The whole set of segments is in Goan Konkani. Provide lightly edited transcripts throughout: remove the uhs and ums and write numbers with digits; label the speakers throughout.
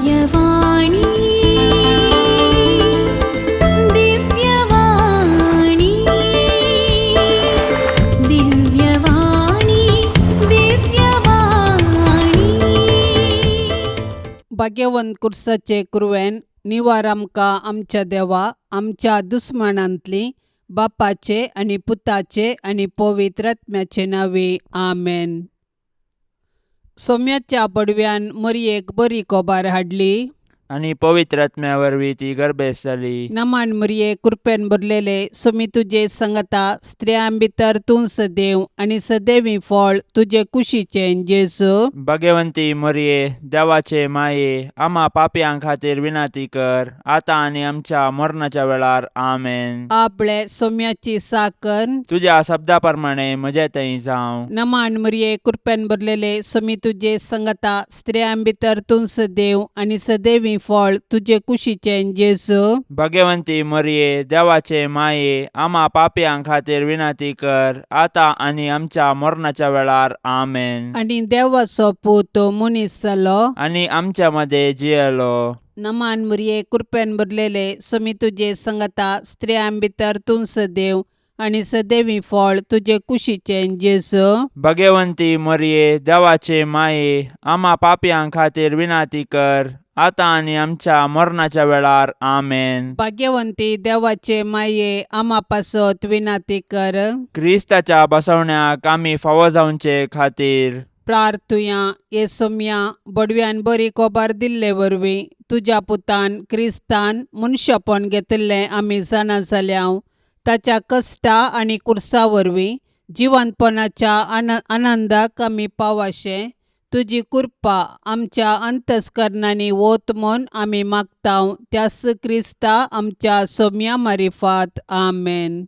Speaker 1: दिव्यवाणी, दिव्यवाणी, दिव्यवाणी, दिव्यवाणी.
Speaker 2: भाग्यवंत कुर्साचे कुरवेन निवार आमकां आमच्या देवा आमच्या दुस्मानांतली बापाचे आनी पुताचे आनी पवित्र आत्म्याचे नांवे आमेन. सोम्याच्या बडव्यान मरयेक बरी कोबार हाडली.
Speaker 3: आनी पवित्र आत्म्या वरवीं ती गर्भेस्त जाली.
Speaker 2: नमान मरये, कृपेन भरलेले, सोमी तुजे संगता, स्त्रियां भितर तूं सदैव आनी सदैवी फळ तुजे कुशीचें जेजू.
Speaker 3: भगवंती मरये, देवाचे माये, आमा पापयां खातीर विनंती कर, आतां आनी आमच्या मरणाच्या वेळार. आमेन.
Speaker 2: आपले सोम्याची साकर.
Speaker 3: तुज्या शब्दा प्रमाणे म्हजे थंय जावं.
Speaker 2: नमान मरये, कृपेन भरलेले, सोमी तुजे संगता, स्त्रियां भितर तूं सदैव आनी सदैवी फळ तुजे कुशीचें जेजू.
Speaker 3: भगवंती मरये, देवाचे माये, आमा पापयां खातीर विनंती कर, आतां आनी आमच्या मरणाच्या वेळार. आमेन.
Speaker 2: आनी देवाचो पूत मनीस जालो.
Speaker 3: आनी आमच्या मदें जियेलो.
Speaker 2: नमान मरये, कृपेन भरलेले, सोमी तुजे संगता, स्त्रियां भितर तूं सदैव आनी सदैवी फळ तुजे कुशीचें जेजू.
Speaker 3: भगवंती मरये, देवाचे माये, आमा पापयां खातीर विनंती कर, आतां आनी आमच्या मरणाच्या वेळार. आमेन.
Speaker 2: भाग्यवंती देवाचे माये, आमा पासत विनाती कर.
Speaker 3: क्रिस्ताच्या बसवण्याक आमी फावो जावचे खातीर.
Speaker 2: प्रार्थुया. हे सोम्या, बडव्यान बरी कोबार दिल्ले वरवीं तुज्या पुतान क्रिस्तान मनशापण घेतिल्लें आमी जाणा जाल्या. ताच्या कश्टा आनी कुर्सा वरवीं जिवंतपणाच्या आनंदाक आमी पावाशें तुजी कृपा आमच्या अंतस्करणांनी वत म्हूण आमी मागता, त्यास क्रिस्ता आमच्या सोम्या मारिफात. आमेन.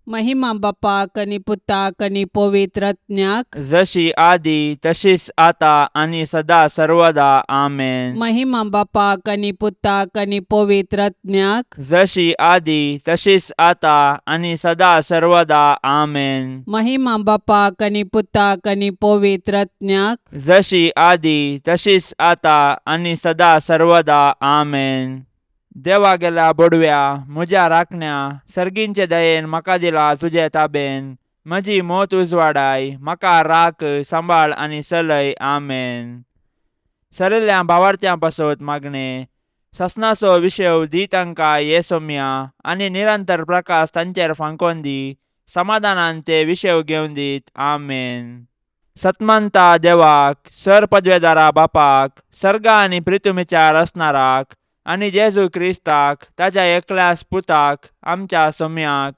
Speaker 2: महिमा बापाक आनी पुताक आनी पवित्र आत्म्याक.
Speaker 3: जशी आदी तशीच आता आनी सदा सर्वदा. आमेन.
Speaker 2: महिमा बापाक आनी पुताक आनी पवित्र आत्म्याक.
Speaker 3: जशी आदी तशीच आता आनी सदा सर्वदा. आमेन.
Speaker 2: महिमा बापाक आनी पुताक आनी पवित्र आत्म्याक.
Speaker 3: जशी आदी तशीच आता आनी सदा सर्वदा. आमेन. देवा गेल्या बोडव्या, म्हज्या राखण्या, सर्गींचे दयेन म्हाका दिला तुजे ताबेन. म्हजी मोत उजवाडाय, म्हाका राख, सांबाळ आनी चलय. आमेन. सरिल्ल्या भावार्थ्यां पासत मागणें. ससनाचो विशेव दी तांकां ये सोम्या, आनी निरंतर प्रकाश तांचेर फांकोन दी. समाधानान ते विशेव घेवन दीत. आमेन. सतमंता देवाक, सर पदवेदारा बापाक, सर्गा आनी प्रितुमीच्या रचणाराक, आनी जेजू क्रिस्ताक, ताच्या एकल्याच पुताक, आमच्या सोम्याक,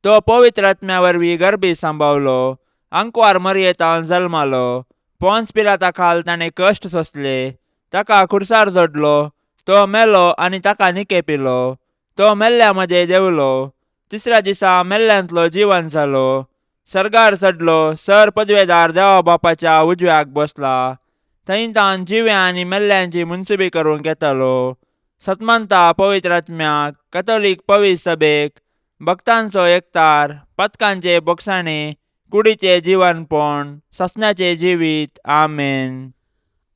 Speaker 3: तो पवित्र आत्म्या वरवीं गर्भी सांबावलो, आंकवार मरयेतान जल्मालो, पोन्स पिलाता खाल ताणें कश्ट सोंसले, ताका खुर्सार जोडलो, तो मेलो आनी ताका निकेपिलो, तो मेल्ल्या मदें देंवलो, तिसऱ्या दिसा मेल्ल्यांतलो जिवन जालो, सर्गार चडलो, सर पदवेदार देवा बापाच्या उजव्याक बसला, थंय तावन जिव्या आनी मेल्ल्यांची मुनसुबी करूंक येतालो. सतमंता पवित्र आत्म्याक, कथोलीक पवित्र सभेक, भक्तांचो एकतार, पथकांचे बोगसाणे, कुडीचे जिवनपण, ससण्याचे जिवीत. आमेन.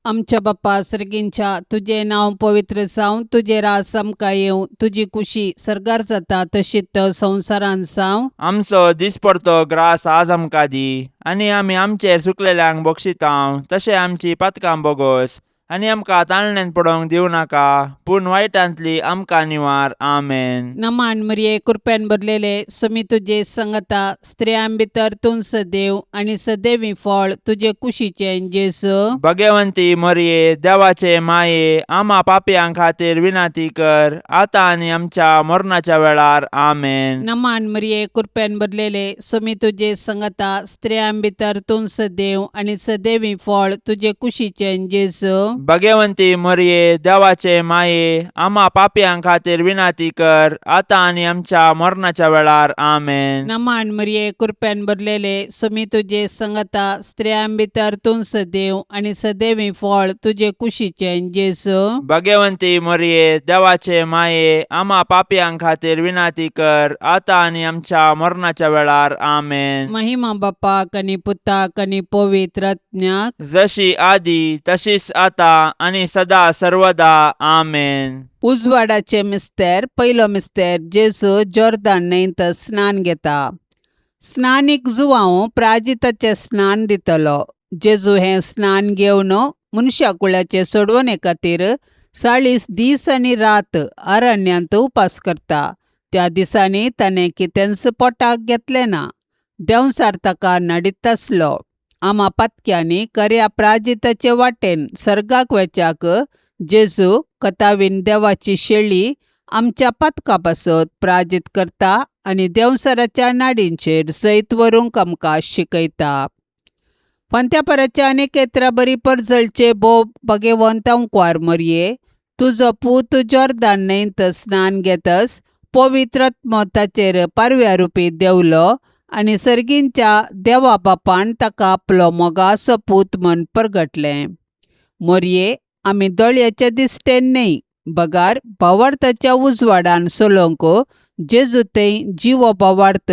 Speaker 2: आमच्या बाप्पा सर्गींच्या, तुजें नांव पवित्र जावं, तुजें राज आमकां येवं, तुजी कुशी सर्गार जाता तशीच संवसारांत जावं.
Speaker 3: आमचो दिसपडतो ग्रास आज आमकां दी, आनी आमी आमचेर चुकलेल्यांक बक्षितांव तशें आमची पातकां बोगोस, आनी आमकां ताळण्यांत पडोवंक दिवं नाका, पूण वायटांतली आमकां निवार. आमेन.
Speaker 2: नमान मरिये, कृपेन भरलेले, सुमी तुजे संगता, स्त्रियां भितर तूं सदैव आनी सदैवी फळ तुजे कुशीचें जेजू.
Speaker 3: भगवंती मरिये, देवाचे माये, आमा पापयां खातीर विनंती कर, आतां आनी आमच्या मरणाच्या वेळार. आमेन.
Speaker 2: नमान मरिये, कृपेन भरलेले, सुमी तुजे संगता, स्त्रियां भितर तूं सदैव आनी सदैवी फळ तुजे कुशीचें जेजू.
Speaker 3: भगवंती मोरये देवाचे माये आम्हा पापयां खातीर विनंती कर आतां आनी आमच्या मरणाच्या वेळार. आमेन.
Speaker 2: नमान मरिये, कृपेन भरलेले, सुमी तुजे संगता, स्त्रियां भितर तूं सदैव आनी सदैवी फळ तुजे कुशीचें जेजू.
Speaker 3: भगवंती मोरये, देवाचे माये, आम्हा पापयां खातीर विनंती कर आतां आनी आमच्या मरणाच्या वेळार. आमेन.
Speaker 2: महिमा बापाक आनी पुताक आनी पवित्र आत्म्याक.
Speaker 3: जशी आदी तशीच आता आनी सदा सर्वदा. आमेन.
Speaker 2: उजवाडाचे मिस्तेर. पयलो मिस्तेर. जेजू जोर्दान न्हंयत स्नान घेता. स्नानीक जुवांव प्राजिताचें स्नान दितलो. जेजू हें स्नान घेवन मनशा कुळाचे सोडवणे खातीर 40 दीस आनी रात अरण्यांत उपास करता. त्या दिसांनी ताणें कितेंच पोटाक घेतलें ना. देंवचार ताका नडीत आसलो. आमा पातक्यांनी खऱ्या प्राजिताचे वाटेन सर्गाक वेच्याक जेजू कथावीन देवाची शेळी आमच्या पातका पासत प्राजीत करता आनी देंवचाराच्या नाडींचेर जैत व्हरूंक आमकां शिकयता. फांत्यापराच्या अनेक बरी परजळचे भोव भगेवंत अंकवार मरये, तुजो पूत जोर्दान न्हंयत स्नान घेतस पवित्र आत्मो ताचेर पारव्या रुपी देंवलो आनी सर्गींच्या देवा बापान ताका आपलो मोगाचो पूत म्हण परगटलें. मोरये, आमी दोळ्याच्या दिश्टेन न्हय बगार भावार्थाच्या उजवाडान चलोवंक जेजू थंय जिवो भावार्थ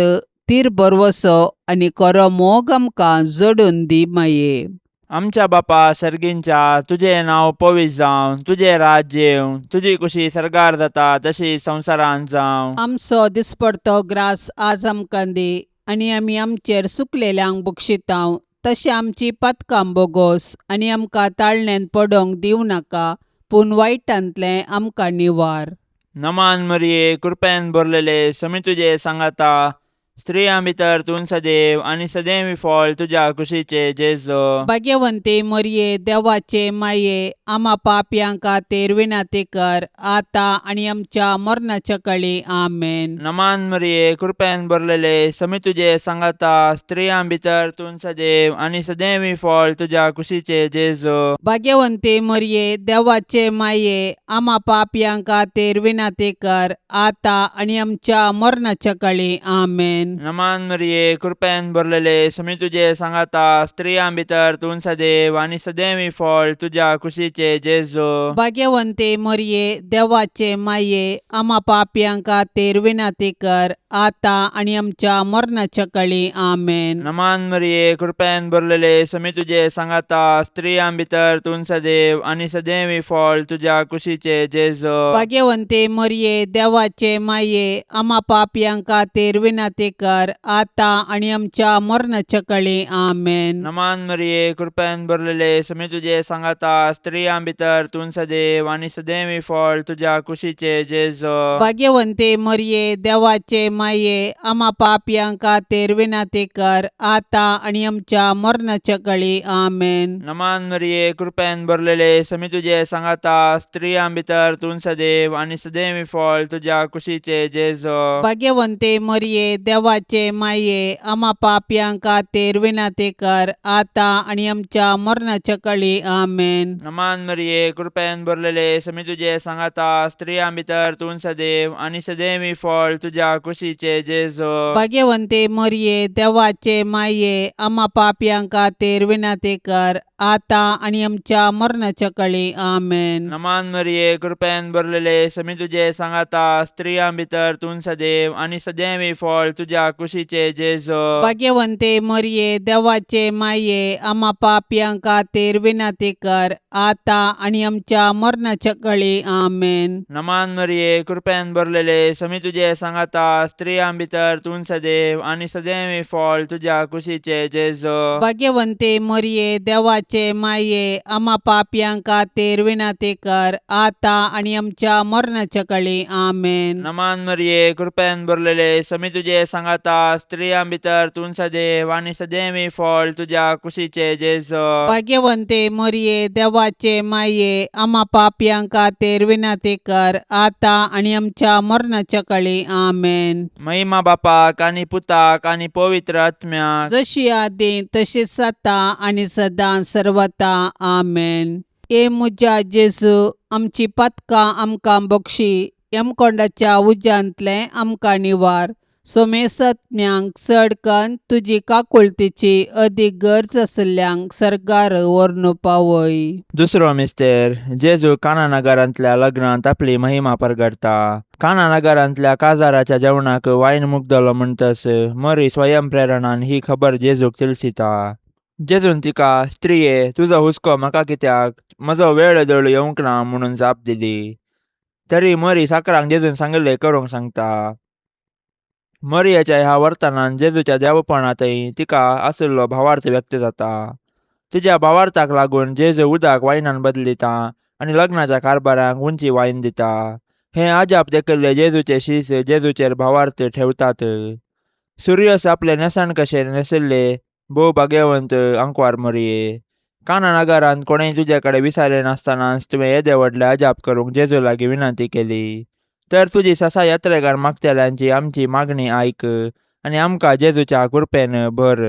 Speaker 2: तीर भरवसो आनी खरो मोग आमकां जोडून दी माये.
Speaker 3: आमच्या बापा सर्गींच्या, तुजें नांव पवित्र जावं, तुजें राज्य येवं, तुजी कुशी सर्गार जाता तशी संवसारांत जावं.
Speaker 2: आमचो दिसपडतो ग्रास आज आमकां दी आनी आमी आमचेर सुकलेल्यांक बक्षितांव तशें आमची पातकां बोगोस आनी आमकां ताळण्यांत पडोवंक दिवं नाका, पूण वायटांतलें आमकां निवार.
Speaker 3: नमान मरिये, कृपेन भरलेले, समी तुजे सांगाता, स्त्रियां भितर तूं सदैव आनी सदैव फळ तुज्या कुशीचे जेजू.
Speaker 2: भाग्यवंती मरिये, देवाचे माये, आमा पापयां खातीर विनंती कर आतां आनी आमच्या मरणाच्या कळी. आमेन.
Speaker 3: नमान मरिये, कृपेन भरलेले, समी तुजे सांगाता, स्त्रियां भितर तूं सदैव आनी सदैव फळ तुज्या कुशीचे जेजू.
Speaker 2: भाग्यवंती मरिये, देवाचे माये, आमा पापयां खातीर विनंती कर आतां आनी आमच्या मरणाच्या कळी. आमेन.
Speaker 3: नमान मरिये, कृपेन भरलेले, समी तुजे सांगाता, स्त्रियां भितर तूं सदैव आनी सदैव फळ तुज्या कुशीचे जेजू.
Speaker 2: भाग्यवंती मरिये, देवाचे माये, आमा पापयां खातीर विनंती कर आतां आनी आमच्या मरणाच्या कळी. आमेन.
Speaker 3: नमान मरिये, कृपेन भरलेले, समी तुजे सांगाता, स्त्रियां भितर तूं सदैव आनी सदैव फळ तुज्या कुशीचे जेजू.
Speaker 2: भाग्यवंती मरिये, देवाचे माये, आमा पापयां खातीर विनंती कर आतां आनी आमच्या मरणाच्या कळी. आमेन.
Speaker 3: नमान मरिये, कृपेन भरलेले, समी तुजे सांगाता, स्त्रियां भितर तूं सदैव आनी सदैव फळ तुज्या कुशीचे जेजू.
Speaker 2: भाग्यवंती मरिये, देवाचे माये, आमा पापयां खातीर विनंती कर आतां आनी आमच्या मरणाच्या कळी. आमेन.
Speaker 3: नमान मरिये, कृपेन भरलेले, समी तुजे सांगाता, स्त्रियां भितर तूं सदैव आनी सदैव फळ तुज्या कुशीचे जेजू.
Speaker 2: भाग्यवंती मरिये, देवाचे माये, आमा पापयां खातीर विनंती कर आतां आनी आमच्या मरणाच्या कळी. आमेन.
Speaker 3: नमान मरिये, कृपेन भरलेले, समी तुजे सांगाता, स्त्रियां भितर तूं सदैव आनी सदैव फळ तुज्या कुशीचे जेजू.
Speaker 2: भाग्यवंती मरिये, देवाचे माये, आमा पापयां खातीर विनंती कर आतां आनी आमच्या मरणाच्या कळी. आमेन.
Speaker 3: नमान मरिये, कृपेन भरलेले, समी तुजे सांगाता, स्त्रियां भितर तूं सदैव आनी सदैव फळ तुज्या कुशीचे जेजू.
Speaker 2: भाग्यवंती मरिये, देवाचे माये, आमा पापयां खातीर विनंती कर आतां आनी आमच्या मरणाच्या कळी. आमेन.
Speaker 3: नमान मरिये, कृपेन भरलेले, समी तुजे सांगाता, स्त्रियां भितर तूं सदैव आनी सदैव फळ तुज्या कुशीचे जेजू.
Speaker 2: भाग्यवंती मरिये, देवाचे माये, आमा पापयां खातीर विनंती कर आतां आनी आमच्या मरणाच्या कळी. आमेन.
Speaker 3: नमान मरिये, कृपेन भरलेले, समी तुजे सांगाता, स्त्रियां भितर तूं सदैव आनी सदैव फळ तुज्या कुशीचे जेजू.
Speaker 2: भाग्यवंती मरिये, देवाचे माये, आमा पापयां खातीर विनंती कर आतां आनी आमच्या मरणाच्या कळी. आमेन.
Speaker 3: महिमा बापाक आनी पुताक आनी पवित्र आत्म्याक.
Speaker 2: जशी आदी तशीच आतां आनी सदां सर्वता. आमेन. ए म्हज्या जेजू आमची पातकां आमकां बक्षी यमकोंडाच्या उज्यांतलें आमकां निवार सोमेसत्म्यांक चड कन्न तुजी काकुळतीची अदीक गरज आशिल्ल्यांक सर्गार व्हरून पावय.
Speaker 3: दुसरो मिस्तेर जेजू काना नगरांतल्या लग्नांत आपली महिमा परगटता. काना नगरांतल्या काजाराच्या जेवणाक वायन मुगदलो म्हणटस मरी स्वयं प्रेरणान ही खबर जेजूक तिळसिता. जेजून तिका, स्त्रिये, तुजो हुस्को म्हाका कित्याक? म्हजो वेळ दळू येवंक ना, म्हणून जाप दिली. तरी मरी साकरांक जेजून सांगिल्लें करूंक सांगता. मरियेच्या ह्या वर्तनान जेजूच्या देवपणांतय तिका आशिल्लो भावार्थ व्यक्त जाता. तिच्या भावार्थाक लागून जेजू उदक वायनान बदलिता आनी लग्नाच्या कारभाराक उंची वायन दिता. हें अजाप देखिल्ले जेजूचे शीस जेजूचेर भावार्थ ठेवतात. सुर्यस आपले न्हेसण कशें न्हेसिल्ले भोव भाग्यवंत आंकवार मरिये, काना नगरांत कोणेय तुजे कडेन विचारलें नासतनाच तुवें येदें व्हडलें अजाप करूंक जेजू लागीं विनंती केली. तर तुजी ससा यात्रेगार मागतल्यांची आमची मागणी आयक आनी आमकां जेजूच्या कृपेन भर.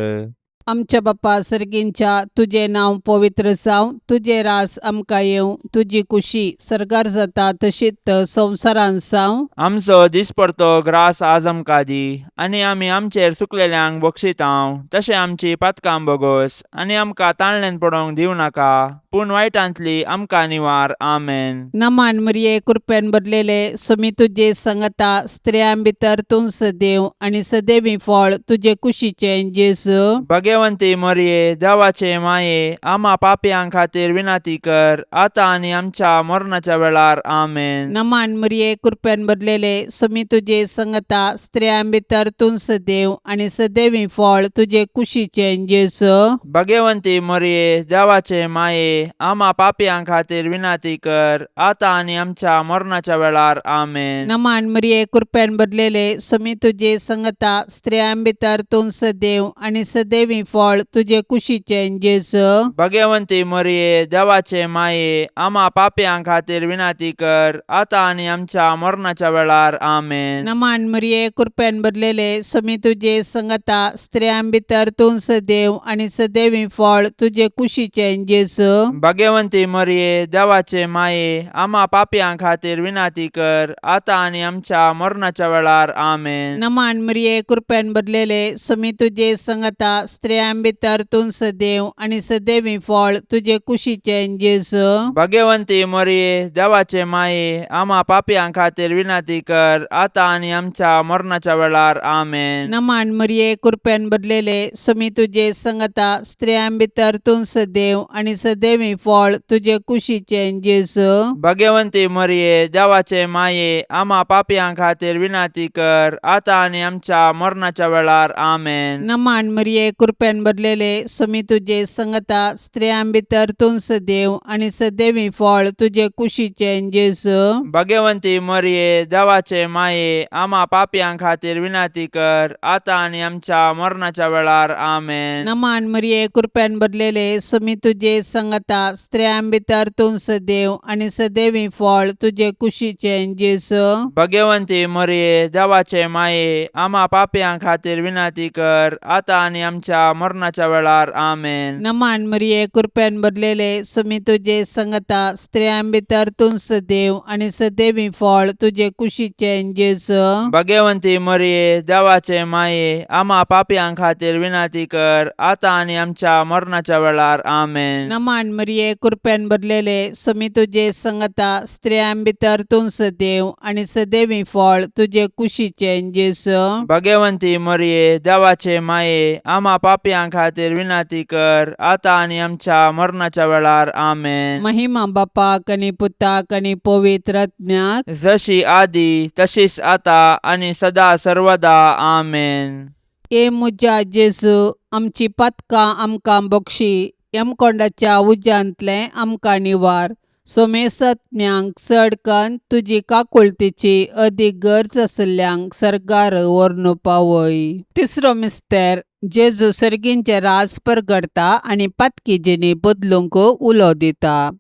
Speaker 2: आमच्या बापा सर्गींच्या, तुजें नांव पवित्र जावं, तुजें रास आमकां येवं, तुजी कुशी सर्गार जाता तशीच संवसारांत जावं.
Speaker 3: आमचो दिसपडतो ग्रास आज आमकां दी आनी आमी आमचेर चुकलेल्यांक बक्षितांव तशें आमची पातकां बोगोस आनी आमकां ताळण्यान पडोवंक दिवं नाका, पूण वायटांतली आमकां निवार. आमेन.
Speaker 2: नमान मरिये, कृपेन भरलेले, स्वामी तुजे संगता, स्त्रियां भितर तूं सदैव आनी सदैवी फळ तुजे कुशीचें जेजू.
Speaker 3: भगवंती मरिये, देवाचे माये, आमा पापयां खातीर विनंती कर, आतां आनी आमच्या मरणाच्या वेळार. आमेन.
Speaker 2: नमान मरिये, कृपेन भरलेले, स्वामी तुजे संगता, स्त्रियां भितर तूं सदैव आनी सदैवी फळ तुजे कुशीचें जेजू.
Speaker 3: भगवंती मरिये, देवाचे माये, आमा पापयां खातीर विनंती कर, आतां आनी आमच्या मरणाच्या वेळार. आमेन.
Speaker 2: नमान मरिये, कृपेन भरलेले, स्वामी तुजे संगता, स्त्रियां भितर तूं सदैव आनी सदैवी फळ तुजे कुशीचें जेजू.
Speaker 3: भगवंती मरिये, देवाचे माये, आमा पापयां खातीर विनंती कर, आतां आनी आमच्या मरणाच्या वेळार. आमेन.
Speaker 2: नमान मरिये, कृपेन भरलेले, स्वामी तुजे संगता, स्त्रियां भितर तूं सदैव आनी सदैवी फळ तुजे कुशीचें जेजू.
Speaker 3: भगवंती मरिये, देवाचे माये, आमा पापयां खातीर विनंती कर, आतां आनी आमच्या मरणाच्या वेळार. आमेन.
Speaker 2: नमान मरिये, कृपेन भरलेले, स्वामी तुजे संगता, स्त्रियां भितर तूं सदैव आनी सदैवी फळ तुजे कुशीचें जेजू.
Speaker 3: भगवंती मरिये, देवाचे माये, आमा पापयां खातीर विनंती कर, आतां आनी आमच्या मरणाच्या वेळार. आमेन.
Speaker 2: नमान मरिये, कृपेन भरलेले, स्वामी तुजे संगता, स्त्रियां भितर तूं सदैव आनी सदैवी फळ तुजे कुशीचें जेजू.
Speaker 3: भगवंती मरिये, देवाचे माये, आमा पापयां खातीर विनंती कर, आतां आनी आमच्या मरणाच्या वेळार. आमेन.
Speaker 2: नमान मरिये, कृपेन भरलेले, स्वामी तुजे संगता, स्त्रियां भितर तूं सदैव आनी सदैवी फळ तुजे कुशीचें जेजू.
Speaker 3: भगवंती मरिये, देवाचे माये, आमा पापयां खातीर विनंती कर, आतां आनी आमच्या मरणाच्या वेळार. आमेन.
Speaker 2: नमान मरिये, कृपेन भरलेले, स्वामी तुजे संगता, स्त्रियां भितर तूं सदैव आनी सदैवी फळ तुजे कुशीचें जेजू.
Speaker 3: भगवंती मरिये, देवाचे माये, आमा पापयां खातीर विनंती कर, आतां आनी आमच्या मरणाच्या वेळार. आमेन.
Speaker 2: नमान मरिये, कृपेन भरलेले, स्वामी तुजे संगता, स्त्रियां भितर तूं सदैव आनी सदैवी फळ तुजे कुशीचें जेजू.
Speaker 3: भगवंती मरिये, देवाचे माये, आमा पापयां खातीर विनंती कर, आतां आनी आमच्या मरणाच्या वेळार. आमेन.
Speaker 2: नमान मरिये, कृपेन भरलेले, स्वामी तुजे संगता, स्त्रियां भितर तूं सदैव आनी सदैवी फळ तुजे कुशीचें जेजू.
Speaker 3: भगवंती मरिये, देवाचे माये, आमा पापयां खातीर विनंती कर, आतां आनी आमच्या मरणाच्या वेळार. आमेन.
Speaker 2: महिमा बापाक आनी पुताक आनी पवित्र आत्म्याक,
Speaker 3: जशी आदी तशीच आता आनी सदा सर्वदा. आमेन.
Speaker 2: ए म्हज्या जेजू, आमची पातकां आमकां बक्षी, यमकोंडाच्या उज्यांतलें आमकां निवार, सोमेसत्म्यांक चड कन्न तुजी काकुळतीची अदीक गरज आशिल्ल्यांक सर्गार व्हरून पावय. तिसरो मिस्तेर जेजू सर्गींचें राज परगडता आनी पातकी जिणी बदलूंक उलो दिता.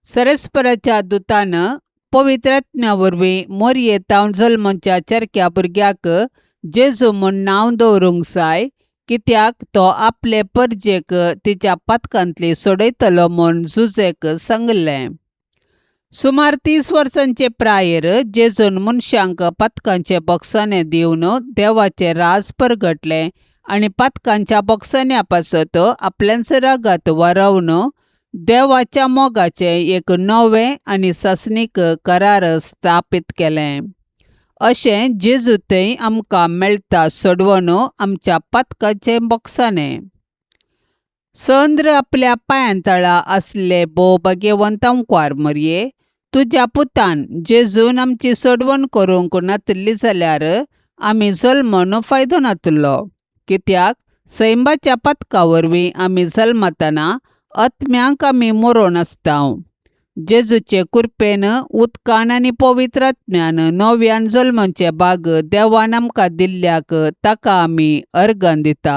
Speaker 2: सरस्पराच्या दुतान पवित्र आत्म्या वरवीं मोरये तावन जल्मच्या चरक्या भुरग्याक जेजू म्हूण नांव दवरूंक जाय. कित्याक तो आपले परजेक तिच्या पातकांतली सोडयतलो म्हूण जुजेक सांगलें. सुमार 30 वर्सांचे प्रायेर जेजून मनशांक पातकांचे बोगसाणें दिवन देवाचें राज परगटलें आनी पातकांच्या बोगसाण्या पासत आपल्याच रागात वारोवन देवाच्या मोगाचें एक नवें आनी सासणीक करार स्थापीत केलें. अशें जेजू थंय आमकां मेळटा सोडवण आमच्या पातकाचें बोगसाणें. चंद्र आपल्या पांयांतळा आसले भोव भाग्यवंत आंकवार मरये, तुज्या पुतान जेजून आमची सोडवण करूंक नातिल्ली जाल्यार आमी जल्मून फायदो नातिल्लो. कित्याक सैमाच्या पातका वरवीं आमी जल्मतना आत्म्यांक आमी मरोन आसता. जेजूचे कृपेन उदकान आनी पवित्र आत्म्यान नव्यान जल्माचे भाग देवान आमकां दिल्ल्याक ताका आमी अर्गां दिता.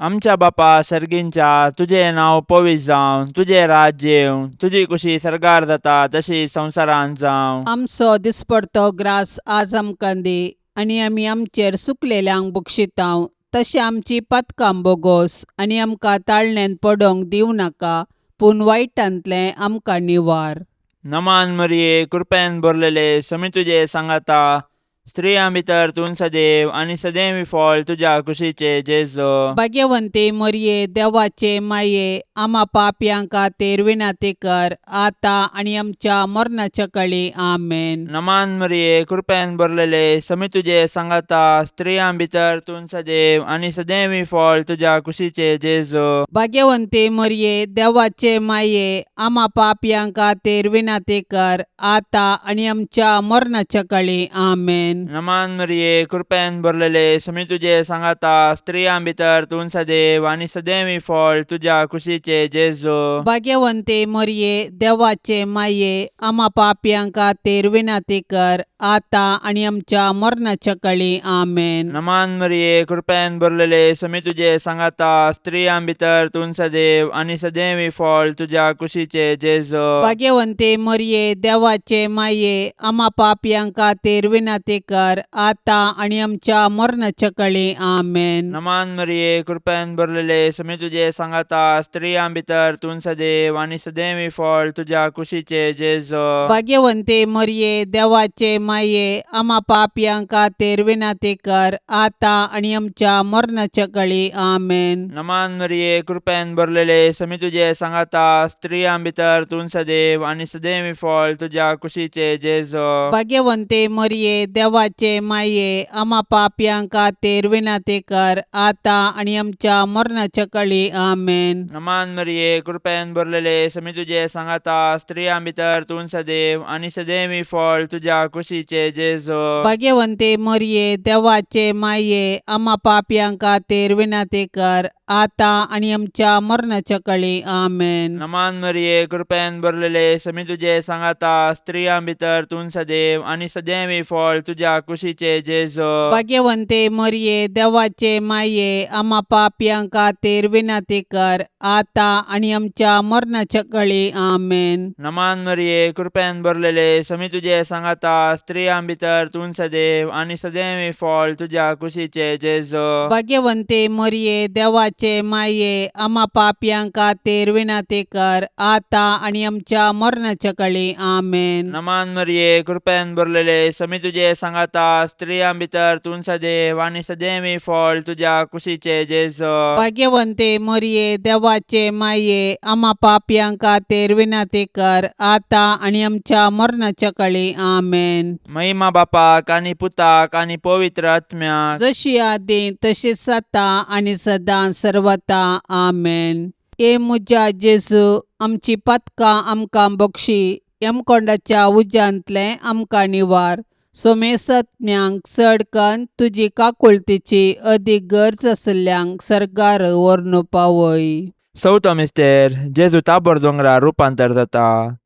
Speaker 3: आमच्या बापा सर्गींच्या, तुजें नांव पवित्र जावं, तुजें राज्य येवं, तुजी कुशी सर्गार जाता तशी संवसारांत जावं.
Speaker 2: आमचो दिसपडतो ग्रास आज आमकां दी आनी आमी आमचेर सुकलेल्यांक बक्षितांव तशें आमची पातकां बोगोस आनी आमकां ताळण्यांत पडोंक दिवं नाका पूण वायटांतलें आमकां निवार.
Speaker 3: नमान मरिये, कृपेन भरलेले, समी तुजे सांगाता, स्त्रियां भितर तूं सदैव आनी सदैव फळ तुज्या कुशीचे जेजू.
Speaker 2: भाग्यवंती मरये, देवाचे माये, आमा पापयां खातीर विनंती कर आतां आनी आमच्या मरणाच्या कळी. आमेन.
Speaker 3: नमान मरिये, कृपेन भरलेले, समी तुजे सांगाता, स्त्रियां भितर तूं सदैव आनी सदैव फळ तुज्या कुशीचे जेजू.
Speaker 2: भाग्यवंती मरये, देवाचे माये, आमा पापयां खातीर विनंती कर आतां आनी आमच्या मरणाच्या कळी. आमेन.
Speaker 3: नमान मरिये, कृपेन भरलेले, समी तुजे सांगाता, स्त्रियां भितर तूं सदैव आनी सदैव फळ तुज्या कुशीचे जेजू.
Speaker 2: भाग्यवंती मरये, देवाचे माये, आमा पापयां खातीर विनंती कर आतां आनी आमच्या मरणाच्या कळी. आमेन.
Speaker 3: नमान मरिये, कृपेन भरलेले, समी तुजे सांगाता, स्त्रियां भितर तूं सदैव आनी सदैव फळ तुज्या कुशीचे जेजू.
Speaker 2: भाग्यवंती मरये, देवाचे माये, आमा पापयां खातीर विनंती कर आतां आनी आमच्या मरणाच्या कळी. आमेन.
Speaker 3: नमान मरिये, कृपेन भरलेले, समी तुजे सांगाता, स्त्रियां भितर तूं सदैव आनी सदैव फळ तुज्या कुशीचे जेजू.
Speaker 2: भाग्यवंती मरये, देवाचे माये, आमा पापयां खातीर विनंती कर आतां आनी आमच्या मरणाच्या कळी. आमेन.
Speaker 3: नमान मरिये, कृपेन भरलेले, समी तुजे सांगाता, स्त्रियां भितर तूं सदैव आनी सदैव फळ तुज्या कुशीचे जेजू.
Speaker 2: भाग्यवंती मरये, देवाचे माये, आमा पापयां खातीर विनंती कर आतां आनी आमच्या मरणाच्या कळी. आमेन.
Speaker 3: नमान मरिये, कृपेन भरलेले, समी तुजे सांगाता, स्त्रियां भितर तूं सदैव आनी सदैव फळ तुज्या कुशीचे जेजू.
Speaker 2: भाग्यवंती मरये, देवाचे माये, आमा पापयां खातीर विनंती कर आतां आनी आमच्या मरणाच्या कळी. आमेन.
Speaker 3: नमान मरिये, कृपेन भरलेले, समी तुजे सांगाता, स्त्रियां भितर तूं सदैव आनी सदैव फळ तुज्या कुशीचे जेजू.
Speaker 2: भाग्यवंती मरये, देवाचे माये, आमा पापयां खातीर विनंती कर आतां आनी आमच्या मरणाच्या कळी. आमेन.
Speaker 3: नमान मरिये, कृपेन भरलेले, समी तुजे सांगाता, स्त्रियां भितर तूं सदैव आनी सदैव फळ तुज्या कुशीचे जेजू.
Speaker 2: भाग्यवंती मरये, देवाचे माये, आमा पापयां खातीर विनंती कर आतां आनी आमच्या मरणाच्या कळी. आमेन.
Speaker 3: नमान मरिये, कृपेन भरलेले, समी तुजे सांगाता, स्त्रियां भितर तूं सदैव आनी सदैव फळ तुज्या कुशीचे जेजू.
Speaker 2: भाग्यवंती मरये, देवाचे माये, आमा पापयां खातीर विनंती कर आतां आनी आमच्या मरणाच्या कळी. आमेन.
Speaker 3: महिमा बापाक आनी पुताक आनी पवित्र आत्म्याक,
Speaker 2: जशी आदी तशीच आतां आनी सदां सर्वता. आमेन. ए म्हज्या जेजू, आमची पातकां आमकां बक्षी, यमकोंडाच्या उज्यांतलें आमकां निवार, सोमेसत्म्यांक चड कन्न तुजी काकुळतीची अदीक गरज आशिल्ल्यांक सर्गार व्हरून पावय.
Speaker 3: चवथो मिस्तेर, जेजू ताबोर दोंगरार रुपांतर जाता.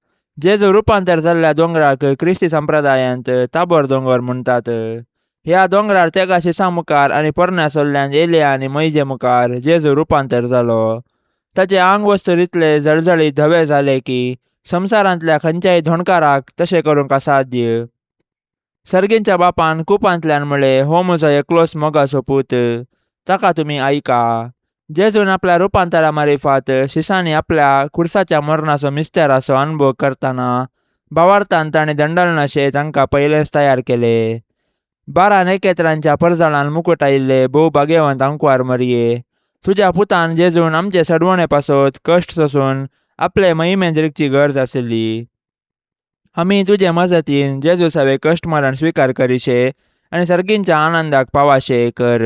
Speaker 3: जेजू रुपांतर जाल्ल्या दोंगराक क्रिस्ती संप्रदायांत ताबोर दोंगर म्हणटात. ह्या दोंगरार तेगा शिसां मुखार आनी पोरण्या सोल्ल्यान एलिया आनी मैजे मुखार जेजू रुपांतर जालो. ताचे आंग वस्तू इतले जळजळीत धवे जाले की संवसारांतल्या खंयच्याय धोणकाराक तशें करूंक असाध्य. सर्गींच्या बापान कुपांतल्यान म्हळें, हो म्हजो एकलोच मोगाचो पूत, ताका तुमी आयका. जेजून आपल्या रुपांतरा मारिफात शिसांनी आपल्या खुर्साच्या मरणाचो मिस्तेराचो अनुभव करतना भावार्थान ताणें दंडलनाशे तांकां पयलेंच तयार केले. 12 नखेत्रांच्या परजळान मुकूट आयिल्ले भोव भाग्यवंत आंकवार मरये, तुज्या पुतान जेजून आमचे सडवणे पासत कश्ट सोसून आपले महिमेन रिगची गरज आशिल्ली. आमी तुजे मजतीन जेजू सवे कश्ट मरण स्विकार करिशे आनी सर्गींच्या आनंदाक पावाशे कर.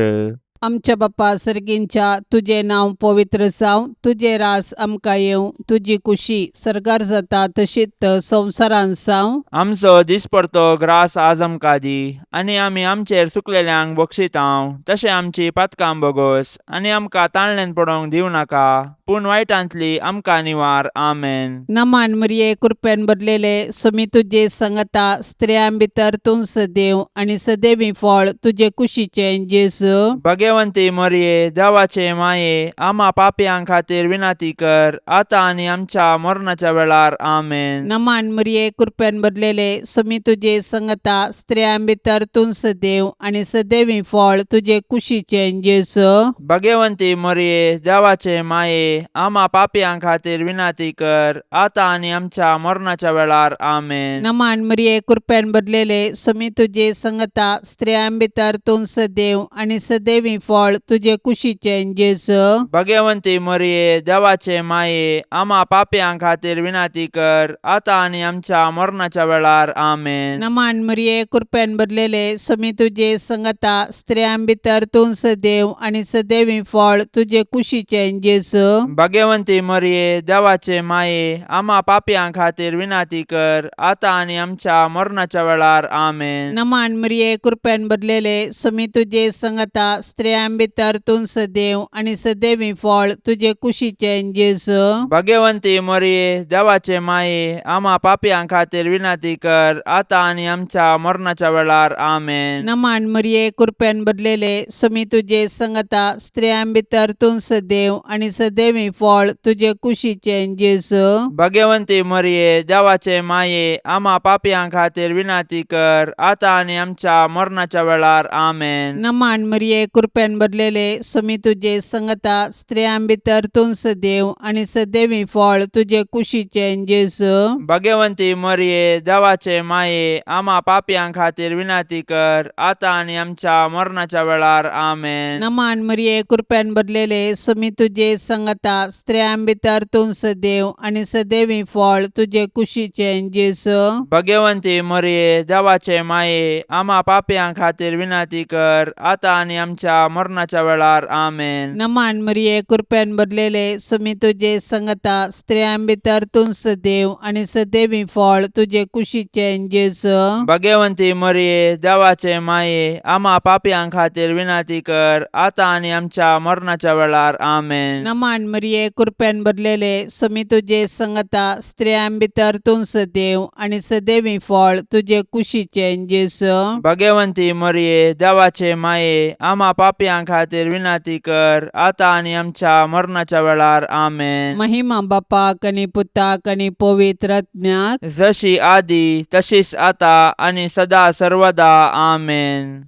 Speaker 2: आमच्या बाप्पा सर्गींच्या, तुजें नांव पवित्र जावं, तुजें रास आमकां येवं, तुजी कुशी सर्गार जाता तशीच संवसारांत जावं.
Speaker 3: आमचो दिसपडतो ग्रास आज आमकां दी आनी आमी आमचेर चुकलेल्यांक बक्षितांव तशें आमची पातकां बोगोस आनी आमकां ताळण्यान पडोवंक दिवं नाका, पूण वायटांतली आमकां निवार. आमेन.
Speaker 2: नमान मरिये, कृपेन भरलेले, सुमी तुजे संगता, स्त्रियां भितर तूं सदैव आनी सदैवी फळ तुजे कुशीचें जेजू.
Speaker 3: भगवंती मरये, देवाचे माये, आमा पापयां खातीर विनंती कर, आतां आनी आमच्या मरणाच्या वेळार. आमेन.
Speaker 2: नमान मरिये, कृपेन भरलेले, सुमी तुजे संगता, स्त्रियां भितर तूं सदैव आनी सदैवी फळ तुजे कुशीचें जेजू.
Speaker 3: भगवंती मरये, देवाचे माये, आमा पापयां खातीर विनंती कर, आतां आनी आमच्या मरणाच्या वेळार. आमेन.
Speaker 2: नमान मरिये, कृपेन भरलेले, सुमी तुजे संगता, स्त्रियां भितर तूं सदैव आनी सदैवी फळ तुजे कुशीचें जेजू.
Speaker 3: भगवंती मरये, देवाचे माये, आमा पापयां खातीर विनंती कर, आतां आनी आमच्या मरणाच्या वेळार. आमेन.
Speaker 2: नमान मरिये, कृपेन भरलेले, सुमी तुजे संगता, स्त्रियां भितर तूं सदैव आनी सदैवी फळ तुजे कुशीचें जेजू.
Speaker 3: भगवंती मरये, देवाचे माये, आमा पापयां खातीर विनंती कर, आतां आनी आमच्या मरणाच्या वेळार. आमेन.
Speaker 2: नमान मरिये, कृपेन भरलेले, सुमी तुजे संगता, स्त्रियां भितर तूं सदैव आनी सदैवी फळ तुजे कुशीचें जेजू.
Speaker 3: भगवंती मरये, देवाचे माये, आमा पापयां खातीर विनंती कर, आतां आनी आमच्या मरणाच्या वेळार. आमेन.
Speaker 2: नमान मरिये, कृपेन भरलेले, सुमी तुजे संगता, स्त्रियां भितर तूं सदैव आनी सदैवी फळ तुजे कुशीचें जेजू.
Speaker 3: भगवंती मरये, देवाचे माये, आमा पापयां खातीर विनंती कर, आतां आनी आमच्या मरणाच्या वेळार. आमेन.
Speaker 2: नमान मरिये, कृपेन भरलेले, सुमी तुजे संगता, स्त्रियां भितर तूं सदैव आनी सदैवी फळ तुजे कुशीचें जेजू.
Speaker 3: भगवंती मरये, देवाचे माये, आमा पापयां खातीर विनंती कर, आतां आनी आमच्या मरणाच्या वेळार. आमेन.
Speaker 2: नमान मरिये, कृपेन भरलेले, सुमी तुजे संगता, स्त्रियां भितर तूं सदैव आनी सदैवी फळ तुजे कुशीचें जेजू.
Speaker 3: भगवंती मरये, देवाचे माये, आमा पापयां खातीर विनंती कर, आतां आनी आमच्या मरणाच्या वेळार. आमेन.
Speaker 2: नमान मरिये, कृपेन भरलेले, सुमी तुजे संगता, स्त्रियां भितर तूं सदैव आनी सदैवी फळ तुजे कुशीचें जेजू.
Speaker 3: भगवंती मरये, देवाचे माये, आमा पापयां खातीर विनंती कर, आतां आनी आमच्या मरणाच्या वेळार. आमेन.
Speaker 2: नमान मरिये, कृपेन भरलेले, सुमी तुजे संगता, स्त्रियां भितर तूं सदैव आनी सदैवी फळ तुजे कुशीचें जेजू.
Speaker 3: भगवंती मरये, देवाचे माये, आमा पापयां खातीर विनंती कर, आतां आनी आमच्या मरणाच्या वेळार. आमेन.
Speaker 2: महिमा बापाक आनी पुताक आनी पवित्र आत्म्याक,
Speaker 3: जशी आदी तशीच आता आनी सदा सर्वदा. आमेन.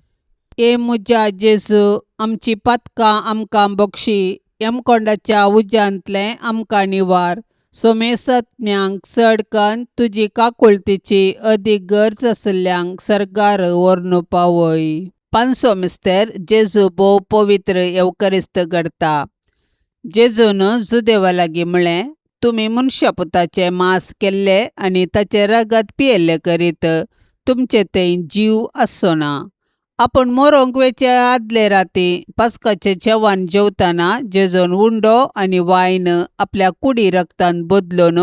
Speaker 2: ए म्हज्या जेजू, आमची पातकां आमकां बक्षी, यमकोंडाच्या उज्यांतलें आमकां निवार, सोमेसत्म्यांक चड कन्न तुजी काकुळतीची अदीक गरज आशिल्ल्यांक सर्गार व्हरून पावय. पांचवो मिस्तेर, जेजू भोव पवित्र येवकरिस्त घडता. जेजून जुदेवा लागीं म्हळें, तुमी मनशा पुताचें मांस केल्लें आनी ताचें रगत पियेल्लें करीत तुमचे थंय जीव आसचो ना. आपूण मरोंक वेचे आदले राती पास्काचें जेवण जेवतना जेजून उंडो आनी वायन आपल्या कुडी रगतान बदलून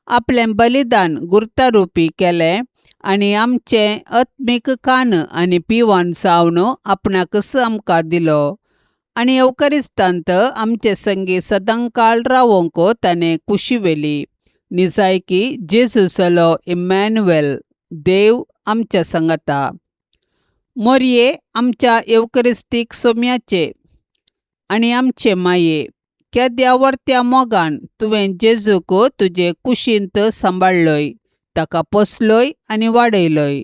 Speaker 2: आपलें बलिदान गुर्तारुपी केलें आनी आमचें आत्मीक कान आनी पिवन जावन आपणाकच आमकां दिलो आनी येवकरिस्तांत आमचे संगी सदांकाळ रावोंक ताणें कुशी व्हेली. निजायकी जेजू जालो इमॅन्युएल, देव आमच्या सांगाता. मोरये, आमच्या येवकरिस्तीक सोम्याचे आनी आमचे माये, केद्या व्हडत्या मोगान तुवें जेजूक तुजे कुशींत सांबाळ्ळोय, ताका पोसलोय आनी वाडयलोय.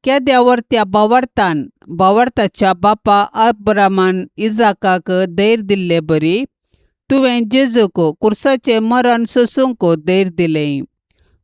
Speaker 2: केद्या वर्त्या भावार्थान भावार्थाच्या बापा अब्रामान इजाकाक धैर्य दिल्ले बरी तुवें जेजूक कुर्साचें मरण सोसूंक धैर्य दिलें.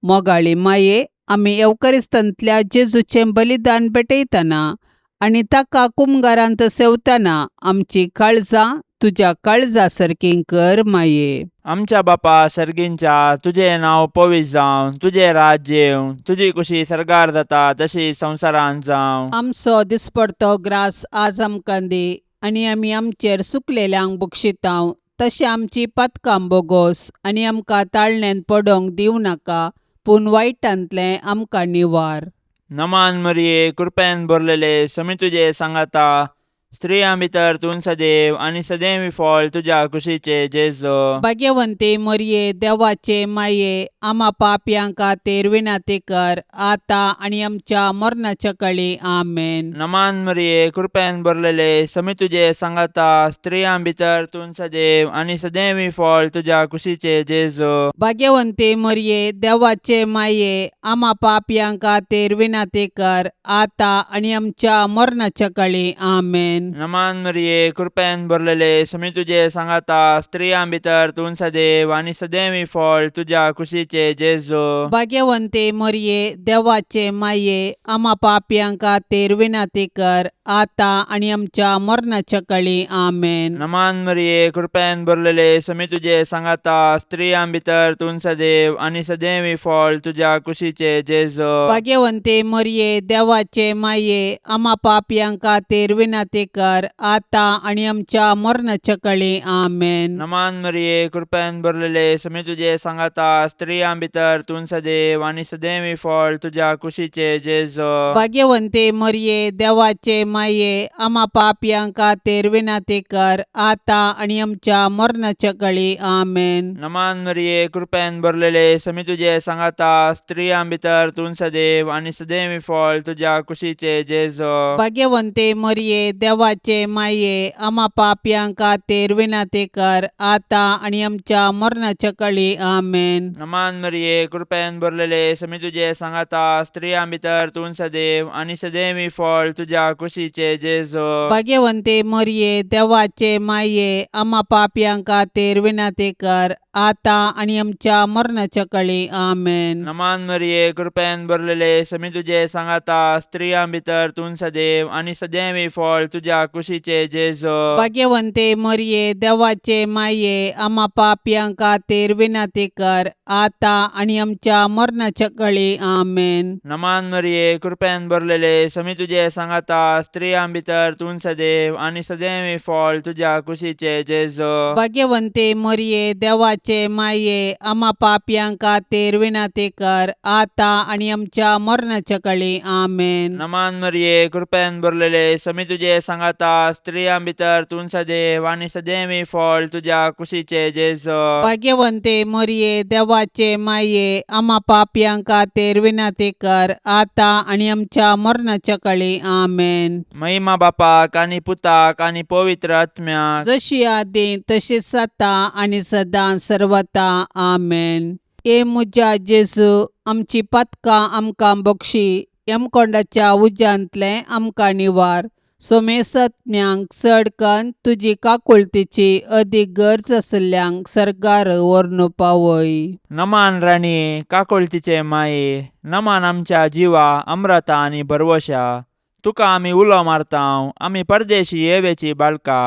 Speaker 2: मोगाळी माये, आमी येवकरिस्तांतल्या जेजूचें बलिदान भेटयतना आनी ताका कुमगारांत सेवतना आमची काळजां तुज्या काळजा सारकीं कर माये.
Speaker 3: आमच्या बापा सर्गींच्या, तुजें नांव पवित्र जावं, तुजें राज्य येवं, तुजी कुशी सर्गार जाता तशी संवसारांत जावं.
Speaker 2: आमचो दिसपडतो ग्रास आज आमकां दी आनी आमी आमचेर सुकलेल्यांक बक्षितांव तशें आमची पातकां बोगोस आनी आमकां ताळण्यांत पडोंक दिवं नाका पूण वायटांतलें आमकां निवार.
Speaker 3: नमान मरिये, कृपेन भरलेले, समी तुजे सांगाता, स्त्रियां भितर तूं सदैव आनी सदैव फळ तुज्या कुशीचे जेजो.
Speaker 2: भाग्यवंती मरये, देवाचे माये, आमा पापयां खातीर विनंती कर आतां आनी आमच्या मरणाच्या कळी. आमेन.
Speaker 3: नमान मरिये, कृपेन भरलेले, समी तुजे सांगाता, स्त्रियां भितर तूं सदैव आनी सदैव फळ तुज्या कुशीचे जेजो.
Speaker 2: भाग्यवंती मरये, देवाचे माये, आमा पापयां खातीर विनंती कर आतां आनी आमच्या मरणाच्या कळी. आमेन.
Speaker 3: नमान मरिये, कृपेन भरलेले, समी तुजे सांगाता, स्त्रियां भितर तूं सदैव आनी सदैव फळ तुज्या कुशीचे जेजो.
Speaker 2: भाग्यवंती मरये, देवाचे माये, आमा पापयां खातीर विनंती कर आतां आनी आमच्या मरणाच्या कळी. आमेन.
Speaker 3: नमान मरिये, कृपेन भरलेले, समी तुजे सांगाता, स्त्रियां भितर तूं सदैव आनी सदैव फळ तुज्या कुशीचे जेजो.
Speaker 2: भाग्यवंती मरये, देवाचे माये, आमा पापयां खातीर विनंती कर आतां आनी आमच्या मरणाच्या कळी. आमेन.
Speaker 3: नमान मरिये, कृपेन भरलेले, समी तुजे सांगाता, स्त्रियां भितर तूं सदैव आनी सदैव फळ तुज्या कुशीचे जेजो.
Speaker 2: भाग्यवंती मरये, देवाचे माये, आमा पापयां खातीर विनंती कर आतां आनी आमच्या मरणाच्या कळी. आमेन.
Speaker 3: नमान मरिये, कृपेन भरलेले, समी तुजे सांगाता, स्त्रियां भितर तूं सदैव आनी सदैव फळ तुज्या कुशीचे जेजो.
Speaker 2: भाग्यवंती मरये, देवाचे माये, आमा पापयां खातीर विनंती कर आतां आनी आमच्या मरणाच्या कळी. आमेन.
Speaker 3: नमान मरिये, कृपेन भरलेले, समी तुजे सांगाता, स्त्रियां भितर तूं सदैव आनी सदैव फळ तुज्या कुशीचे जेजो.
Speaker 2: भाग्यवंती मरये, देवाचे माये, आमा पापयां खातीर विनंती कर आतां आनी आमच्या मरणाच्या कळी. आमेन.
Speaker 3: नमान मरिये, कृपेन भरलेले, समी तुजे सांगाता, स्त्रियां भितर तूं सदैव आनी सदैव फळ तुज्या कुशीचे जेजो.
Speaker 2: भाग्यवंती मरये, देवाचे माये, आमा पापयां खातीर विनंती कर आतां आनी आमच्या मरणाच्या कळी. आमेन.
Speaker 3: नमान मरिये, कृपेन भरलेले, समी तुजे सांगाता, स्त्रियां भितर तूं सदैव आनी सदैव फळ तुज्या कुशीचे जेजो.
Speaker 2: भाग्यवंती मरये, देवाचे माये, आमा पापयां खातीर विनंती कर आतां आनी आमच्या मरणाच्या कळी. आमेन.
Speaker 3: नमान मरिये, कृपेन भरलेले, समी तुजे सांगाता, स्त्रियां भितर तूं सदैव आनी सदैव फळ तुज्या कुशीचे जेजो.
Speaker 2: भाग्यवंती मरये, देवाचे माये, आमा पापयां खातीर विनंती कर आतां आनी आमच्या मरणाच्या कळी. आमेन.
Speaker 3: महिमा बापाक आनी पुताक आनी पवित्र आत्म्याक,
Speaker 2: जशी आदी तशीच आतां आनी सदां सर्वता. आमेन. ए म्हज्या जेजू, आमची पातकां आमकां बक्षी, यमकोंडाच्या उज्यांतलें आमकां निवार, सोमेसत्म्यांक चड कन्न तुजी काकुळतीची अदीक गरज आशिल्ल्यांक सर्गार व्हरून पावय.
Speaker 3: नमान राणये, काकुळतीचे माये, नमान आमच्या जिवा अमृता आनी भरवशा, तुका आमी उलो मारतांव, आमी परदेशी येवेची बाळका,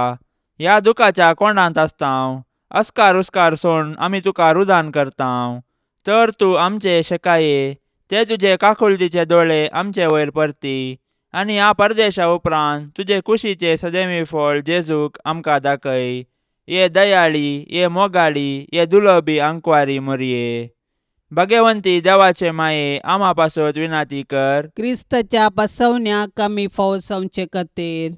Speaker 3: ह्या दुखाच्या कोंडांत आसतांव, अस्कार उस्कार सोड आमी तुका रुदान करतांव, तर तूं आमचे शेकाये ते तुजे काकुळतीचे दोळे आमचे वयर परती आनी ह्या परदेशा उपरांत तुजे कुशीचे सदैवी फळ जेजूक आमकां दाखय. ये दयाळी, ये मोगाळी, ये दुलबी आंकवारी मोरये, भगवंती देवाचे माये, आमा पासत विनाती कर.
Speaker 2: क्रिस्ताच्या बसवण्याक आमी फावो जावचे खातीर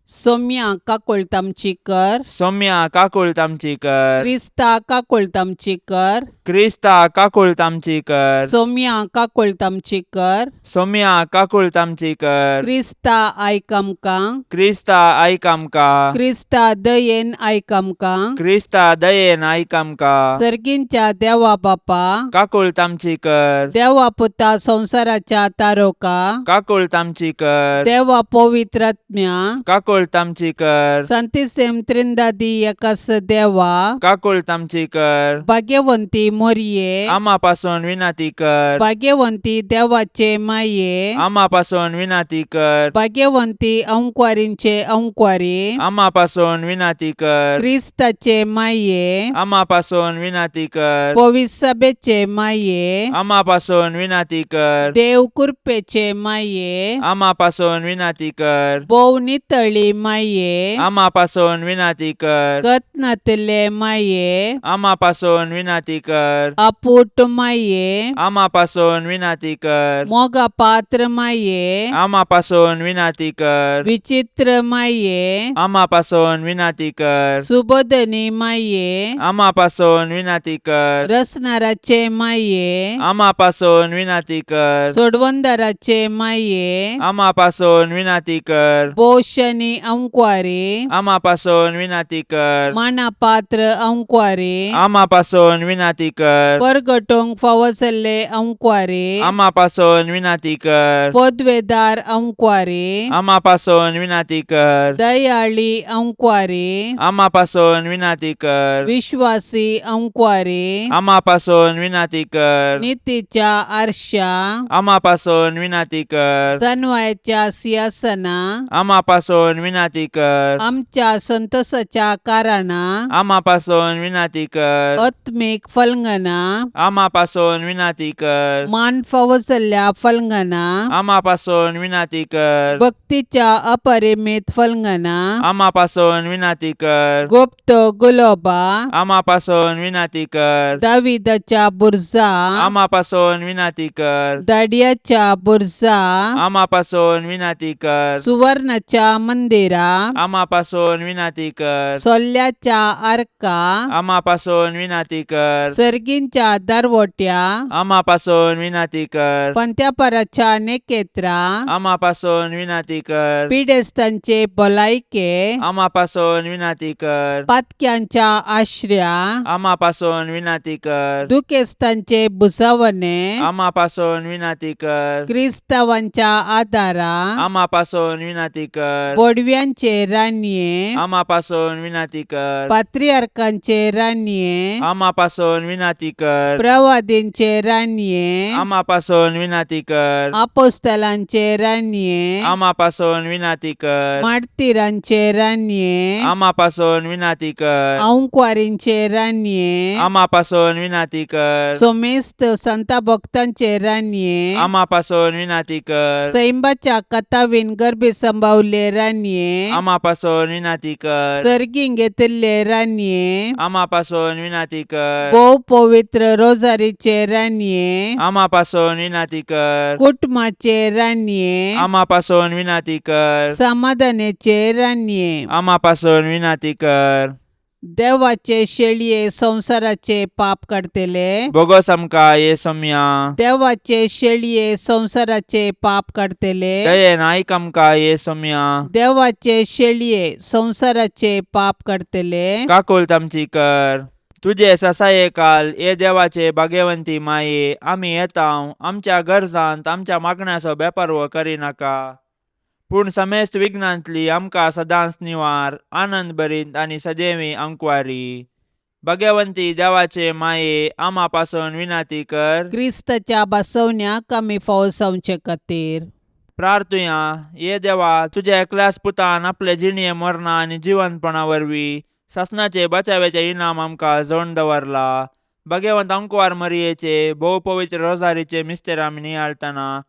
Speaker 2: सोम्या काकुळट आमची कर.
Speaker 3: सौम्या काकुळट आमची कर.
Speaker 2: क्रिस्ता काकुळट आमची कर.
Speaker 3: क्रिस्ता काकुळट आमची कर.
Speaker 2: सोम्या काकुळट आमची कर.
Speaker 3: सोम्या काकुळट आमची कर.
Speaker 2: क्रिस्ता आयक आमकां.
Speaker 3: क्रिस्ता आयक आमकां.
Speaker 2: क्रिस्ता दयेन आयक आमकां.
Speaker 3: क्रिस्ता दयेन आयक आमकां.
Speaker 2: सर्गींच्या देवा बापा,
Speaker 3: काकुळट आमची कर.
Speaker 2: देवा पुता संवसाराच्या तारोका,
Speaker 3: काकुळट आमची कर.
Speaker 2: देवा पवित्रात्म्या,
Speaker 3: काकुळट आमची कर.
Speaker 2: संतिसेम त्रिंदादी एकास देवा,
Speaker 3: काकुळट आमची कर.
Speaker 2: भाग्यवंती मोरये,
Speaker 3: आमा पासून विनंती कर.
Speaker 2: भाग्यवंती देवाचे माये,
Speaker 3: आमा पासून विनंती कर.
Speaker 2: भाग्यवंती अंकवारींचे अंकवारी,
Speaker 3: आमा पासून विनंती कर.
Speaker 2: क्रिस्ताचे माये,
Speaker 3: आमा पासून विनंती कर.
Speaker 2: पविसभेचे माये,
Speaker 3: आमा पासून विनंती कर.
Speaker 2: देव कृपेचे माये,
Speaker 3: आमा पासून विनंती कर.
Speaker 2: भोव नितळी माये,
Speaker 3: आमा पासून विनंती कर.
Speaker 2: कत्नातले माये,
Speaker 3: आमा पासून विनंती कर.
Speaker 2: अपूट माये,
Speaker 3: आमा पासून विनंती कर.
Speaker 2: मोगा पात्र माये,
Speaker 3: आमा पासून विनंती कर.
Speaker 2: विचित्र माये,
Speaker 3: आमा पासून विनंती कर.
Speaker 2: सुबोधनी माये,
Speaker 3: आमा पासून विनंती कर.
Speaker 2: रसनाराचे माये,
Speaker 3: आमा पासून विनंती कर.
Speaker 2: सोडवंदाराचे माये,
Speaker 3: आमा पासून विनंती कर.
Speaker 2: पोषणी अंकवारी,
Speaker 3: आमा पासून विनंती कर.
Speaker 2: मानापात्र अंकवारी,
Speaker 3: आमा पासून विनंती कर.
Speaker 2: परगटोंक फावो जाल्ले अंकवारी,
Speaker 3: आमा पासून विनंती कर.
Speaker 2: पदवेदार अंकवारी,
Speaker 3: आमा पासून विनंती कर.
Speaker 2: दयाळी अंकवारी,
Speaker 3: आमा पासून विनंती कर.
Speaker 2: विश्वासी अंकवारी,
Speaker 3: आमा पासून विनंती कर.
Speaker 2: नितीच्या आरशा,
Speaker 3: आमा पासून विनंती कर.
Speaker 2: सनवायाच्या सिंहासना,
Speaker 3: आमा पासून विनंती कर.
Speaker 2: आमच्या संतोषाच्या कारणा,
Speaker 3: आमा पासून विनंती कर.
Speaker 2: आत्मीक फलंगना,
Speaker 3: आमा पासून विनंती कर.
Speaker 2: मान फावो जाल्ल्या फलंगना,
Speaker 3: आमा पासून विनंती कर.
Speaker 2: भक्तीच्या अपरिमित फलंगना,
Speaker 3: आमा पासून विनंती कर.
Speaker 2: गुप्त गुलोबा,
Speaker 3: आमा पासून विनंती कर.
Speaker 2: दाविदाच्या बुर्जा,
Speaker 3: आमा पासून विनंती कर.
Speaker 2: दाडियाच्या बुर्जा,
Speaker 3: आमा पासून विनंती कर.
Speaker 2: सुवर्णाच्या मंदिरा,
Speaker 3: आमा पासून विनंती कर.
Speaker 2: सोल्ल्याच्या आर्का,
Speaker 3: आमा पासून विनंती कर.
Speaker 2: सर्गींच्या दरवट्या,
Speaker 3: आमा पासून विनंती कर.
Speaker 2: पंत्यापराच्या नेकेत्रा,
Speaker 3: आमा पासून विनंती कर.
Speaker 2: पिडेस्तांचे भलायके,
Speaker 3: आमा पासून विनंती कर.
Speaker 2: पातक्यांच्या आश्र्या,
Speaker 3: आमा पासून विनंती कर.
Speaker 2: दुखेस्तांचे भुजावणे,
Speaker 3: आमा पासून विनंती कर.
Speaker 2: क्रिस्तावांच्या आदारा,
Speaker 3: आमा पासून विनंती कर.
Speaker 2: बोडव्यांचे रानये,
Speaker 3: आमा पासून विनंती कर.
Speaker 2: पात्रियार्कांचे रानये,
Speaker 3: आमा पासून विनंती कर.
Speaker 2: प्रवादींचे रानये,
Speaker 3: आमा पासून विनंती कर.
Speaker 2: आपोस्तलांचे रानये,
Speaker 3: आमा पासून विनंती कर.
Speaker 2: मार्तिरांचे रानये,
Speaker 3: आमा पासून विनंती कर.
Speaker 2: अंकवारींचे रानये,
Speaker 3: आमा पासून विनंती कर.
Speaker 2: सोमेस्त संता भक्तांचे रानये,
Speaker 3: आमा पासून विनंती कर.
Speaker 2: सैंबाच्या कथावीन गर्भी संभावले रानये,
Speaker 3: आमा पासून विनंती कर.
Speaker 2: सर्गीं घेतिल्ले रानये,
Speaker 3: आमा पासून विनंती कर.
Speaker 2: भोव पवित्र रोजारीचे रानये,
Speaker 3: आमा पासून विनंती कर.
Speaker 2: कुटुंबाचे रानये,
Speaker 3: आमा पासून विनंती कर.
Speaker 2: समाधानाचे रानये,
Speaker 3: आमा पासून विनंती कर.
Speaker 2: देवाचे शेळये संवसाराचे पाप काडतले,
Speaker 3: बोगस आमकां ये सोम्या.
Speaker 2: देवाचे शेळये संवसाराचे पाप काडतले,
Speaker 3: दयेन आयक आमकां ये सोम्या.
Speaker 2: देवाचे शेळये संवसाराचे पाप काडतले,
Speaker 3: काकुळट आमची कर. तुजे ससाये काल ये देवाचे भाग्यवंती माये, आमी येता आमच्या गरजांत आमच्या मागण्याचो बेपारवो करिनाका, पूण समेस्त विघ्नांतली आमकां सदांच निवार, आनंद भरीत आनी सदैवी अंकवारी. भाग्यवंती देवाचे माये, आमा पासून विनंती कर.
Speaker 2: क्रिस्ताच्या बसवण्याक आमी फावो जावचे खातीर.
Speaker 3: प्रार्थुया. ये देवा, तुज्या एकल्याच पुतान आपले जिणये मरणा आनी जिवंतपणा वरवीं सासणाचे बचाव्याचे इनाम आमकां जोडून दवरला. भाग्यवंत अंकवार मरियेचे भोव पवित्र रोजारीचे मिस्तेर आमी नियाळटना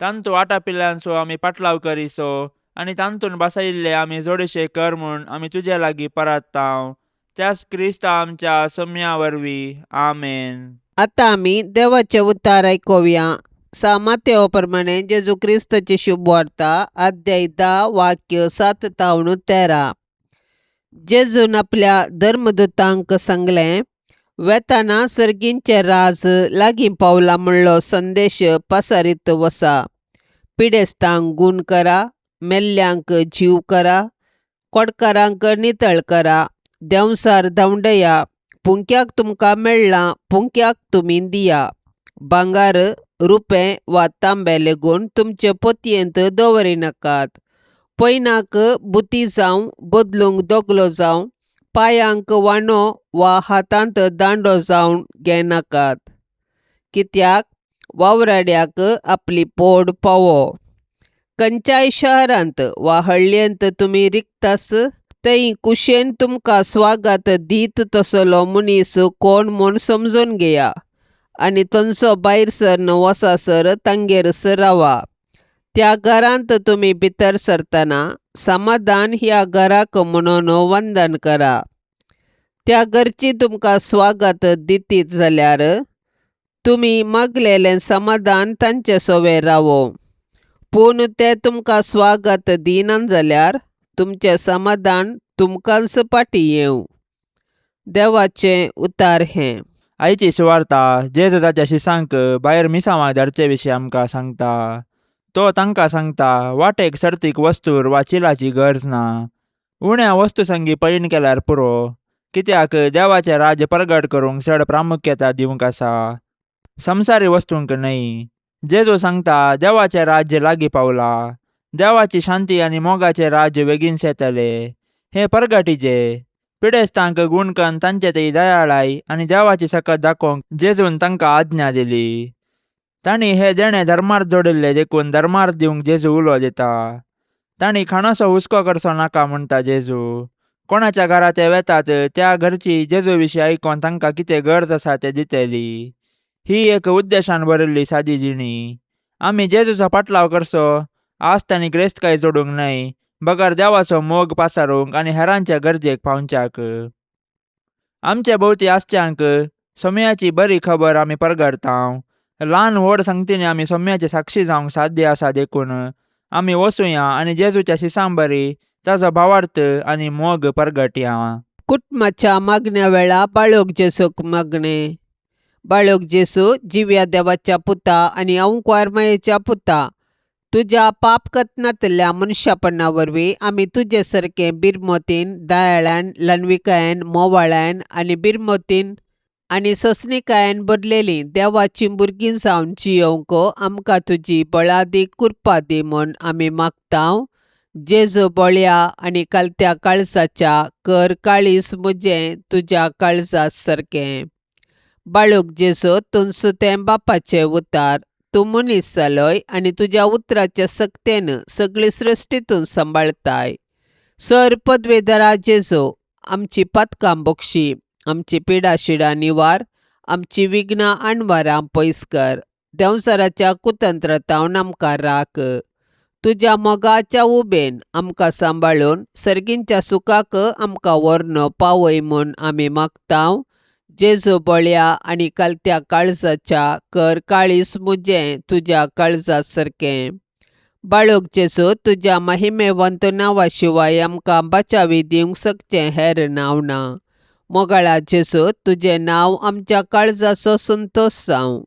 Speaker 3: तांतू आटापिल्ल्यांचो आमी पाटलाव करिसो आनी तांतून बसयिल्ले आमी जोडीशे कर म्हूण आमी तुजे लागीं परात्तांव, त्याच क्रिस्ता आमच्या सम्या वरवीं. आमेन.
Speaker 2: आतां आमी देवाचें उतार आयकुया. सामातेव प्रमाणे जेजू क्रिस्ताची शुभ वार्ता, अध्याय 10 वाक्य 7 तावन 13. जेजून आपल्या धर्मदूतांक सांगलें,
Speaker 4: वेताना सर्गींचें राज लागीं पावला म्हणलो संदेश पसारीत वसा. पिडेस्तांक गूण करा, मेल्ल्यांक जीव करा, कोडकारांक नितळ करा, देंवसार धांवडया, पुंक्याक तुमकां मेळ्ळां पुंक्याक तुमी दिया. भांगर, रुपें वा तांबे लेगून तुमचे पोतयेंत दवरिनाकात. पयनाक बुती जावं बदलूंक दोगलो जावं पांयांक वाणो वा हातांत दांडो जावन घेनाकात. कित्याक वावराड्याक आपली पोड पावो. खंयच्याय शहरांत वा हळ्ळेंत तुमी रिगतास थंय कुशेन तुमकां स्वागत दीत तसलो मनीस कोण म्हूण समजून घेया आनी थंयचो भायर सरन वचासर तांगेरच रावा. त्या घरांत तुमी भितर सरतना समाधान ह्या घराक म्हणून वंदन करा. त्या घरचीं तुमकां स्वागत दितीत जाल्यार तुमी मागलेलें समाधान तांचे सवें रावो. पूण ते तुमकां स्वागत दिनात जाल्यार तुमचें समाधान तुमकांच फाटीं येवं. देवाचें उतार हें.
Speaker 3: आयची सुवार्ता जेजू ताच्या शिसांक भायर मिसांवाक धाडचे विशीं आमकां सांगता. तो तांकां सांगता, वाटेक सर्तीक वस्तूर वा चिलाची गरज ना. उण्या वस्तू संगी पैण केल्यार पुरो, कित्याक देवाचें राज्य परगट करूंक चड प्रामुख्यता दिवंक आसा, संवसारी वस्तूंक न्हय. जेजू सांगता, देवाचें राज्य लागीं पावलां, देवाची शांती आनी मोगाचें राज्य बेगीनच येतलें. हें परगटीचें. पिडेस्तांक गूण कन्न तांचे थंय दयाळाय आनी देवाची सकत दाखोवंक जेजून तांकां आज्ञा दिली. तांणी हें देणें धर्मार्थ जोडिल्लें देखून धर्मार्थ दिवंक जेजू उलो दिता. तांणी खाणाचो हुस्को करचो नाका म्हणटा जेजू. कोणाच्या घरा ते वेतात त्या घरची जेजू विशीं आयकोन तांकां कितें गरज आसा तें दितली. ही एक उद्देशान भरिल्ली सादी जिणी. आमी जेजूचो पाटलाव करचो आस्त आनी ग्रेस्तकाय जोडूंक न्हय, बगर देवाचो मोग पासारूंक आनी हेरांच्या गरजेक पावच्याक. आमचे भोंवती आसच्यांक सोम्याची बरी खबर आमी परगटतांव. ल्हान व्हड संगतींनी आमी सोम्याचे साक्षी जावंक साध्य आसा देखून आमी वचुया आनी जेजूच्या शिसां बरी ताचो भावार्थ आनी मोग परगटया.
Speaker 4: कुटुंबाच्या मागण्या वेळा बाळोक जेजूक मागणें. बाळोक जेजू, जिव्या देवाच्या पुता आनी अंकुर मायेच्या पुता, तुज्या पाप कथनांतल्या मनशापणा वरवीं आमी तुजे सारकें बिरमोतीन, दयाळान, ल्हानविकायेन, मोवाळान आनी बिरमोतीन आनी सोंसणिकायेन भरलेलीं देवाचीं भुरगीं जावन जियोवंक आमकां तुजी बळादीक कृपा दी म्हूण आमी मागतांव. जेजू बळया आनी कालत्या काळजाच्या, कर काळीज म्हजें तुज्या काळजा सारकें. बाळूक जेजू, तुमचो तें बापाचें उतार, तूं मनीस जालोय आनी तुज्या उतराच्या सक्तेन सगळी सृश्टी तूं सांबाळताय. सर पदवेदारा जेजू, आमची पातकां बक्षी, आमची पिडाशिडां निवार, आमची विघ्नां आणवारां पयस कर, देंवचाराच्या कुतंत्रतावन आमकां राख. तुज्या मोगाच्या उबेन आमकां सांबाळून सर्गींच्या सुखाक आमकां व्हरून पावय म्हूण आमी मागतांव. जेजू बळया आनी कालत्या काळजाच्या, कर काळीज म्हजें तुज्या काळजा सारकें. बाळोक जेजू, तुज्या महिमेवंत नांवा शिवाय आमकां बचावी दिवंक शकचें हेर नांव ना. मोगाळा जेजू, तुजें नांव आमच्या काळजाचो संतोश जावं.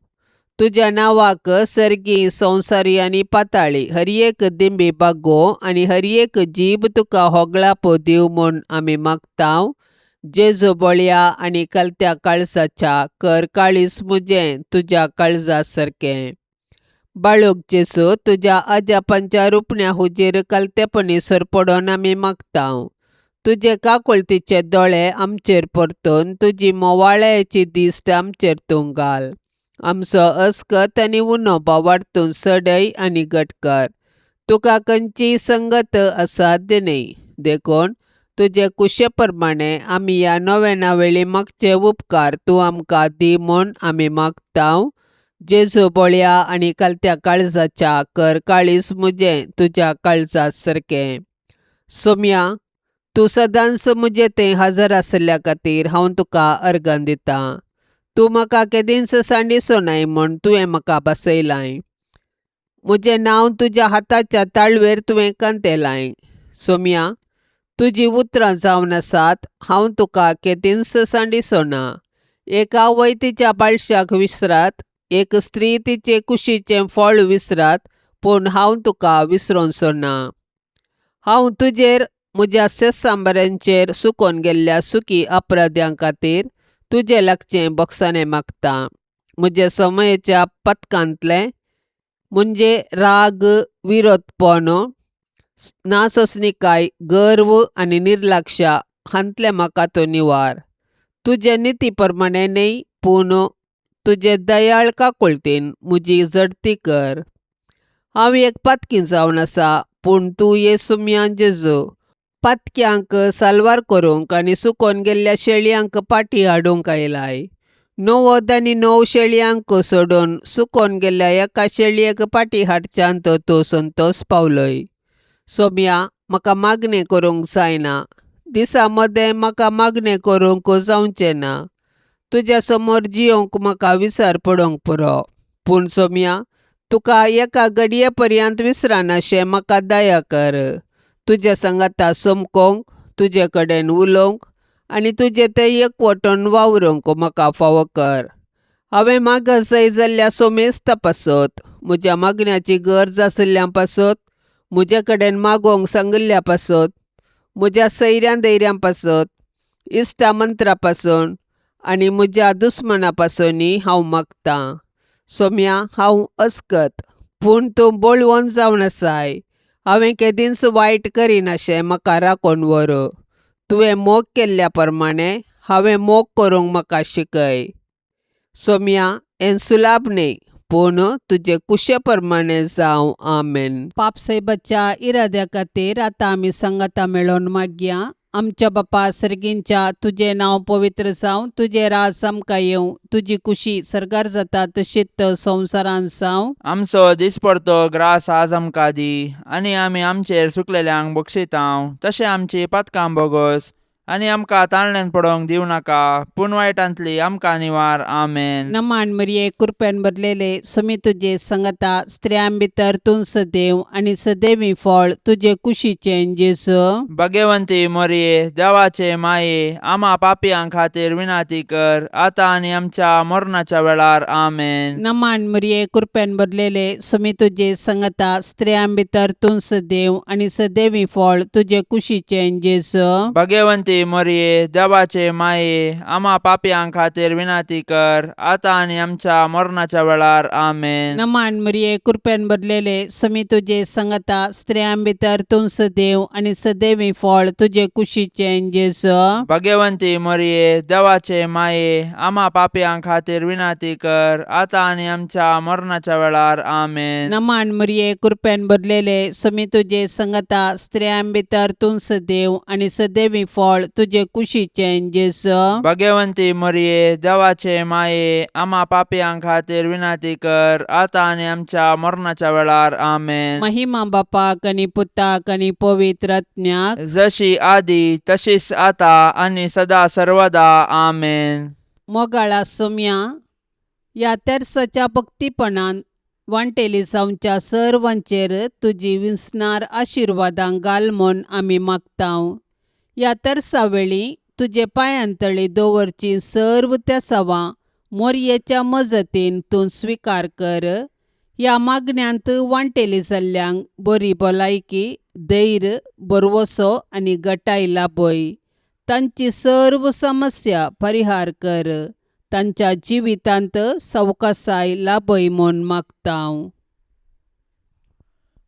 Speaker 4: तुज्या नांवाक सर्गी, संवसारी आनी पाताळी हर एक दिंबी बागो आनी हर एक जीब तुका होगळापो दिव म्हूण आमी मागतांव. जेजू बळया आनी कालत्या काळजाच्या, कर काळीज म्हजें तुज्या काळजा सारकें. बाळूक जेजू, तुज्या अजापांच्या रुपण्या हुजीर कालतेपणी सरपडोन आमी मागतांव. तुजे काकुळतीचे दोळे आमचेर परतून तुजी मोवाळ्याची दिश्ट आमचेर तूं घाल. आमचो अस्कत आनी उणो भावार्थून सडय आनी घट कर. तुका खंयचीय संगत असाध्य न्हय, देखून तुजे कुशे प्रमाणे आमी ह्या नव्याना वेळी मागचे उपकार तूं आमकां दी म्हूण आमी मागतांव. जेजू बळया आनी कालत्या काळजाच्या, कर काळीज म्हजें तुज्या काळजा सारकें. सोम्या, तूं सदांच म्हजे थंय हजर आशिल्ल्या खातीर हांव तुका अर्गां दितां. तूं म्हाका केदींच सांडिसो नाय म्हूण तुवें म्हाका बसयलाय. म्हजें नांव तुज्या हाताच्या ताळवेर तुवें कांतेलाय. सोम्या, तुजीं उतरां जावन आसात, हांव तुका केदींच सांडिसो ना. एक आवय तिच्या बाळशाक विसरात, एक स्त्री तिचे कुशीचें फळ विसरात, पूण हांव तुका विसरोनचो ना. हांव तुजेर म्हज्या सेसांबऱ्यांचेर सुकोन गेल्ल्या सुकी अपराध्यां खातीर तुजे लागचें बक्षाणें मागता. म्हज्या समयेच्या पथकांतलें म्हणजे राग, विरोधपण, नासोसणिकाय, गर्व आनी निर्लक्ष हांतलें म्हाका तूं निवार. तुजे निती प्रमाणें न्हय, पूण तुजे दयाळ काकुळतीन म्हजी झडती कर. हांव एक पातकी जावन आसा, पूण तूं येसुम्या जेजू पातक्यांक साल्वार करूंक आनी सुकोन गेल्ल्या शेळयांक पाटी हाडूंक आयलाय. 99 शेळयांक सोडून सुकोन गेल्ल्या एका शेळयेक पाटी हाडच्यांत तूं संतोश पावलोय. सोम्या, म्हाका मागणें करूंक जायना. दिसा मदें म्हाका मागणें करूंक जावचें ना. तुज्या समोर जियोंक म्हाका विसर पडोंक पुरो. पूण सोम्या, तुका एका घडये पर्यंत विसरानाशें म्हाका दया कर. तुज्या सांगाता समकोंक, तुजे कडेन उलोवंक आनी तुजें तें एकवटून वावरूंक म्हाका फावो कर. हांवें मागासय जाल्ल्या सोमेस्ता पासत, म्हज्या मागण्याची गरज आशिल्ल्या पासत, म्हजे कडेन मागोवंक सांगिल्ल्या पासत, म्हज्या सैऱ्यां दैऱ्यां पासत, इश्टा मंत्रा पासून आनी म्हज्या दुस्मना पासूनय हांव मागतां. सोम्या, हांव अस्कत, पूण तूं बळवंत जावन आसाय. हांवें केदींच वायट करिनाशें म्हाका राखून व्हर. तुवें मोग केल्ल्या प्रमाणें हांवें मोग करूंक म्हाका शिकय. सोम्या, हें सुलाभ न्हय, पूण तुजे कुशे प्रमाणें जावं. आमेन.
Speaker 2: पापसाहेबाच्या इराद्या खातीर आतां आमी सांगाता मेळोवन मागया. आमच्या बापा सर्गींच्या, तुजें नांव पवित्र जावं, तुजें राज आमकां येवं, तुजी कुशी सर्गार जाता तशीच संवसारांत जावं.
Speaker 3: आमचो दिसपडतो ग्रास आज आमकां दी आनी आमी आमचेर सुकलेल्यांक बक्षितांव तशें आमची पातकां बोगोस आनी आमकां ताळण्यान पडोवंक दिवं नाका, पूण वायटांतली आमकां निवार. आमेन.
Speaker 2: नमान मरिये, कृपेन भरलेले, सुमी तुजे संगता, स्त्रियां भितर तूं सदैव आनी सदैवी फळ तुजे कुशीचें जेजू.
Speaker 3: भगवंती मोरये, देवाचे माये, आमा पापयां खातीर विनाती कर, आतां आनी आमच्या मरणाच्या वेळार. आमेन.
Speaker 2: नमान मरिये, कृपेन भरलेले, सुमी तुजे संगता, स्त्रियां भितर तूं सदैव आनी सदैवी फळ तुजे कुशीचें जेजू.
Speaker 3: भगवंती मोरये, देवाचे माये, आमा पापयां खातीर विनाती कर, आतां आनी आमच्या मरणाच्या वेळार. आमेन.
Speaker 2: नमान मरिये, कृपेन भरलेले, सुमी तुजे संगता, स्त्रियां भितर तूं सदैव आनी सदैवी फळ तुजे कुशीचें जेजू.
Speaker 3: भगवंती मोरये, देवाचे माये, आमा पापयां खातीर विनाती कर, आतां आनी आमच्या मरणाच्या वेळार. आमेन.
Speaker 2: नमान मरिये, कृपेन भरलेले, सुमी तुजे संगता, स्त्रियां भितर तूं सदैव आनी सदैवी फळ तुजे कुशीचें जेजू.
Speaker 3: भगवंती मोरये, देवाचे माये, आमा पापयां खातीर विनाती कर, आतां आनी आमच्या मरणाच्या वेळार. आमेन.
Speaker 2: महिमा बापाक आनी पुताक आनी पवित्र आत्म्याक,
Speaker 3: जशी आदी तशीच आता आनी सदा सर्वदा. आमेन.
Speaker 2: मोगाळा सोम्या, ह्या तेर्साच्या भक्तीपणान वांटेली जावच्या सर्वांचेर तुजी विसणार आशिर्वादां घाल म्हूण आमी मागतांव. ह्या तेर्सा वेळी तुजे पांयांतळी दवरची सर्व तेसावां मोरयेच्या मजतीन तूं स्विकार कर. ह्या मागण्यांत वांटेली जाल्ल्यांक बरी भलायकी, धैर्य, भरवसो आनी गटाय लाभय. तांची सर्व समस्या परिहार कर. तांच्या जिवितांत सवकासाय लाभय म्हूण मागतांव.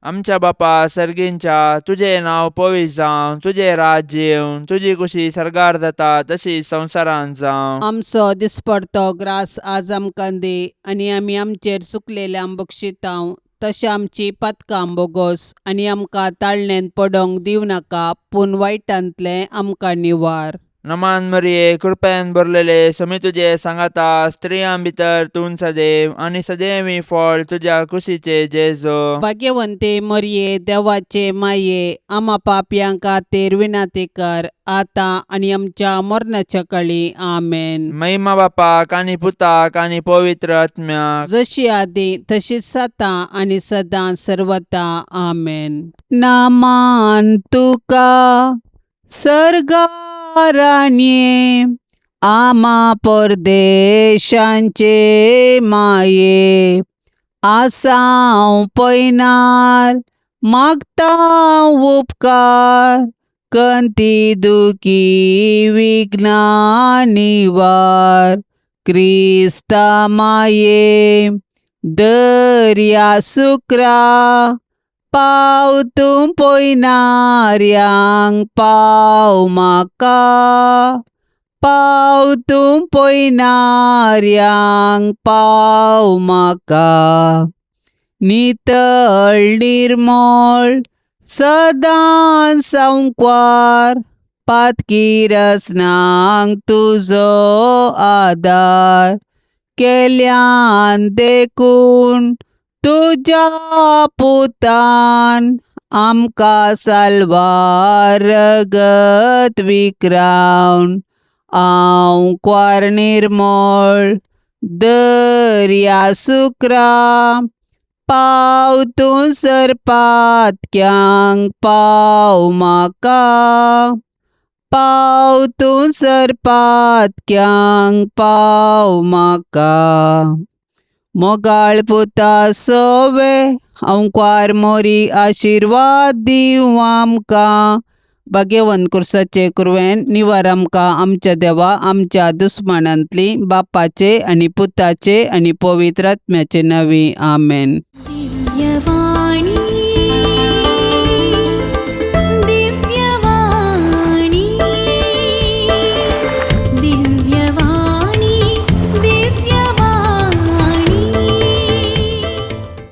Speaker 3: आमच्या बापा सर्गींच्या, तुजें नांव पवित्र जावं, तुजें राज्य येवं, तुजी कुशी सर्गार जाता तशी संवसारांत जावं.
Speaker 2: आमचो दिसपडतो ग्रास आज आमकां दी आनी आमी आमचेर चुकलेल्यांक बक्षितांव तशें आमची पातकां बोगोस आनी आमकां ताळणेंत पडोंक दिवं नाका, पूण वायटांतलें आमकां निवार.
Speaker 3: नमान मरिये, कृपेन भरलेले, समी तुजे सांगाता, स्त्रियां भितर तूं सदैव आनी सदैवी फळ तुज्या कुशीचे जेजो.
Speaker 2: भाग्यवंते मरिये, देवाचे माये, आमा पापयां खातीर विनंती कर, आतां आनी आमच्या मरणाच्या कळी. आमेन.
Speaker 3: महिमा बापाक आनी पुताक आनी पवित्र आत्म्याक,
Speaker 2: जशी आदी तशीच आतां आनी सदां सर्वता. आमेन. नामान तुका सर्गारान्ये आमा परदेशांचे माये आसाव पयनार मागता उपकार कंती दुखी विघ्ना निवार क्रिस्ता माये दर्या सुक्रा पाव तूं पयनार्यांक पाव म्हाका पाव तूं पयनार्यांक पाव म्हाका नितळ निर्मळ सदां संकवार पातकी रसनांक तुजो आदार केल्यान देखून तुज्या पुतान आमकां साल्वार रगत विक्रावन हांव क्वार निर्मळ दर्या सुक्रा पाव तूं सरपातक्यांक पाव म्हाका पाव तूं सरपातक्यांक पाव म्हाका मोगाळ पुता सोवे अंकवार मोरी आशिर्वाद दिवं आमकां भाग्यवंत कुर्साचे कुरवेन निवार आमकां आमच्या देवा आमच्या दुस्मानांतली बापाचे आनी पुताचे आनी पवित्र आत्म्याचे नांवी आमेन.
Speaker 1: दिव्यवाणी.